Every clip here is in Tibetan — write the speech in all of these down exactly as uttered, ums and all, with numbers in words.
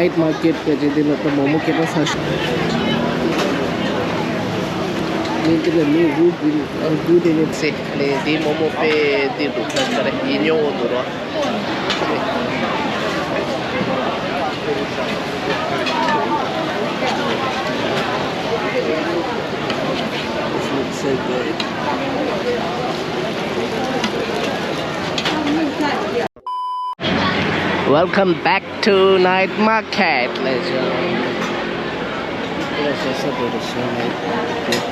Night market ག་ཅེ་དེ་ལ་ད་མོག་མོག་སྐད་གྲགས་ས་ཞིག་ནི་དེ་ལ་མི་རུ་དགུ་རུ་དེ་ནི་སེ་ནི་དེ་མོག་མོག་པེ་དེ་འདུག་ད་ག་རེ་ཡིན་ཉོ་འོ་འདུག་རོ། This looks so good. Welcome back to night market, ladies and gentlemen. This is a beautiful night market.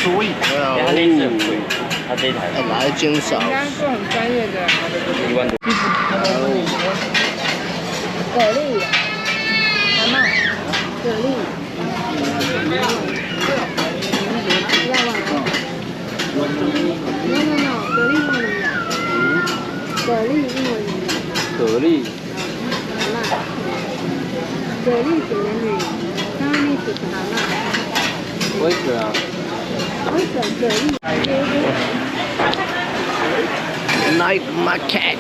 Sweet. 它这一台，它这一台。 人家做很专业的。一万多。蛤蜊，蛤蟆，蛤蜊。要吗？No, no, no，蛤蜊英文怎么讲？蛤蜊英文怎么讲？蛤蜊。 蛤蜊。蛤蜊怎么念？刚刚那是蛤蟆。我也是啊。我也是蛤蜊。Night market。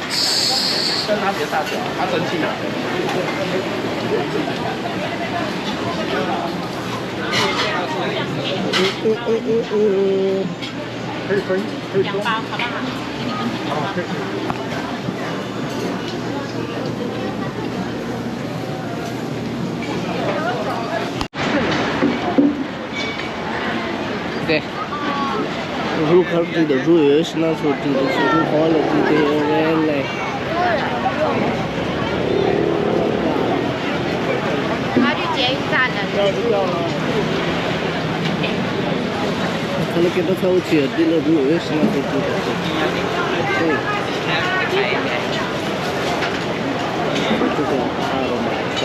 可以分，可以分。两包好不好？啊，可以。 དེ། རུ་ཁར་དུས་དང་རུ་ཡོད་ཤི་ན་སོ་དུས་དང་སོ་རུ་ཧོ་ལ་དུས་དེ་ཡོད་རེད་ལེ། ཁ་ལ་སྐད་གྲགས་ཚ་བོ་ཆེ་ཡ་འདི་ལ་རུ་ཡོད་ཤི་ན་སོ་དུས་དང་སོ། དེ། དེ་དང་ཨ་རོ་མ་ཅག་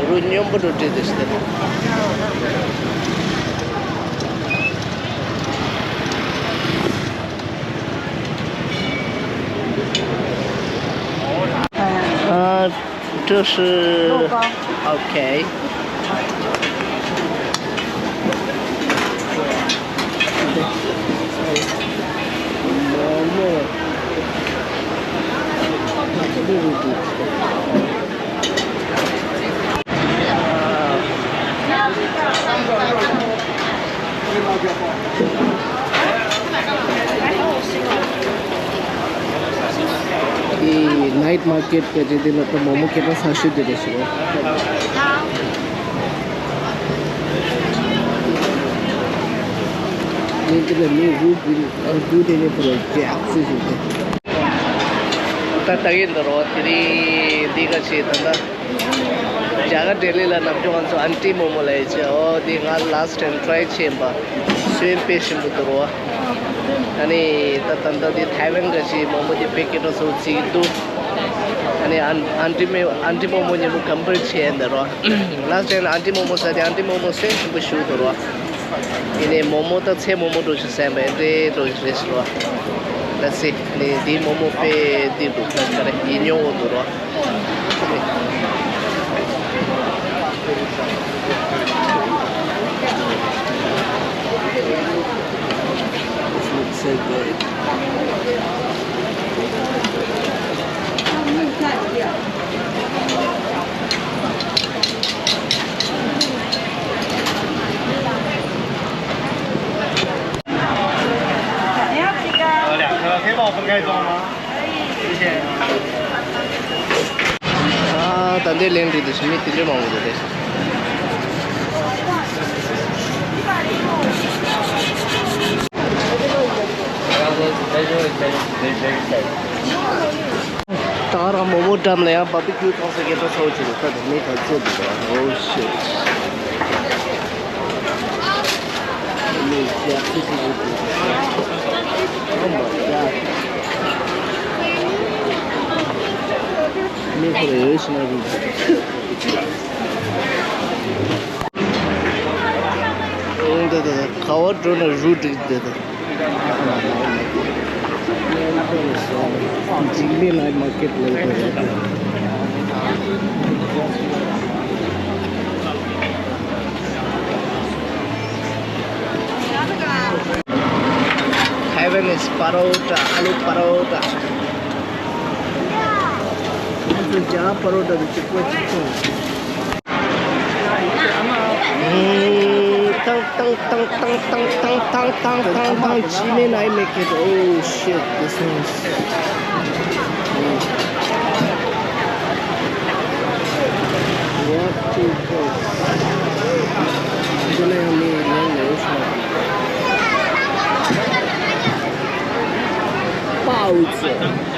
རུ་སྙོམས་པོ་འགྲོ་བྲིས་ཏེ་སྟེ། ཨ། 这是肉包。OK。དེ་night market ག་ཅེ་དེ་ལ་ད་མོག་མོག་སྐད་གྲགས་ས་ཤོད་དེ་རེད་ཟེར། ནི་དེ་ལ་མི་རུ་དགུ་རུ་དེ་ནི་ཕུ་ར་ཇེ་ཨག་སི་ཞིག་དེ། ད་ལྟ་ཡིན་ད་རོ་དེ་རིང་འདི་ག་ཅེ་ད་ད། རྒྱ་གར་ལྡི་ལི་ལ་ནམ་རྒྱུན་ང་ཚོ་ཨན་ཏི་མོག་མོག་ལ་ཡི་ཆེ། ཨོ་འདི་ང་last time try བྱས་པ། སོན་དཔེ་ཞིམ་པོ་འདུག་རོ། ཨ་ནི་ད་ད་ད་འདི་ཐའེ་ཝན་ག་ཅེ་མོག་མོག་འདི་དཔེ་སྐད་གྲགས་སུ་བརྩི་གི་འདུག་ཨ་ནི་ཨན་ཨན་ཏི་མོག་ཨན་ཏི་མོག་མོག་གཉིས་པོ་compare བྱས་འདི་རོ། last time ཨན་ཏི་མོག་མོག་ཟ་དེ་ཨན་ཏི་མོག་མོག་སོན་ཞིམ་པོ་ཞིག་འདུག་རོ། ཡིན་ནའི་མོག་མོག་ད་ཚལ་མོག་མོག་འདྲ་ཞིག་ཟ་བས་འདི་འདྲ་ཞིག་རེད་ཟེར་བ། ལ་སི་ནི་འདི་མོག་མོག་དཔེ་འདི་འདུག་ད་ག་རེ་ཡིན་ཉོ་འོ་འདུག་རོ། This looks so good. ཨ། ད་འདི་ལེན་འགྲོ་དུས་མི་དེ་འདྲ་མང་པོ་འདུག་སྟེ། ད་རང་མོག་མོག་འགྲམ་ལ་ཡང་barbecue ཐོག་ས་སྐད་གྲགས་ཚ་བོ་ཅིག་འདུག་ད་དུང་མི་ག་ཚོད་འདུག་ད། Oh shit. Oh my god. འོང་། དེ་དེ་ག་བ་འགྲོ་ན་རུ་འགྲིག་དེ་དེ། འཇིགས་མེད་night market ལ་ཡོད་པ་རེད། Taiwanese parotta, alu parotta. ཏང་ཏང་ཏང་ཏང་ཏང་ཏང་ཏང་ཏང་ཏང་ཏང་ཏང་། ཇི་མེ་ནའི་མེ་ཁེ་ཏོ། Oh shit, this one's what the fuck? འདི་ལ་ཡང་མི་ཡང་ཡོད་ཤག་པའོ་ཙི།